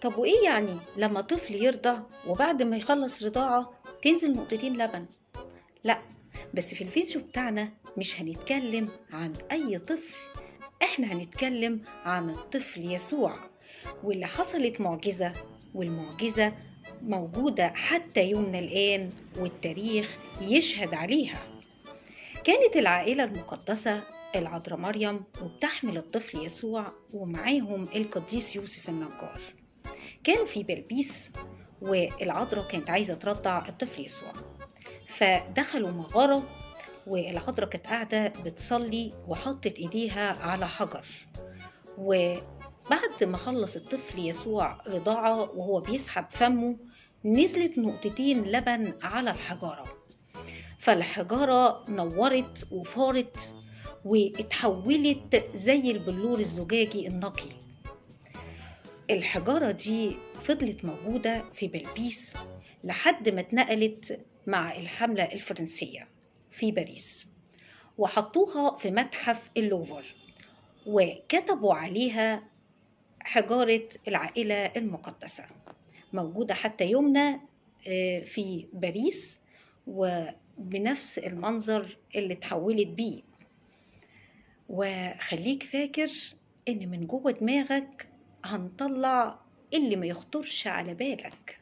طب وإيه يعني لما طفل يرضع وبعد ما يخلص رضاعة تنزل نقطتين لبن؟ لا، بس في الفيديو بتاعنا مش هنتكلم عن أي طفل، احنا هنتكلم عن الطفل يسوع واللي حصلت معجزة، والمعجزة موجودة حتى يومنا الآن والتاريخ يشهد عليها. كانت العائلة المقدسة العذراء مريم وبتحمل الطفل يسوع ومعاهم القديس يوسف النجار. كانوا في بلبيس والعذراء كانت عايزة ترضع الطفل يسوع، فدخلوا مغارة والعذراء كانت قاعدة بتصلي وحطت إيديها على حجر. وبعد ما خلص الطفل يسوع رضاعة وهو بيسحب فمه نزلت نقطتين لبن على الحجارة، فالحجارة نورت وفارت واتحولت زي البلور الزجاجي النقي. الحجارة دي فضلت موجودة في بلبيس لحد ما اتنقلت مع الحملة الفرنسية في باريس، وحطوها في متحف اللوفر وكتبوا عليها حجارة العائلة المقدسة، موجودة حتى يومنا في باريس وبنفس المنظر اللي اتحولت بيه. وخليك فاكر إن من جوه دماغك هنطلع اللي ما يخطرش على بالك.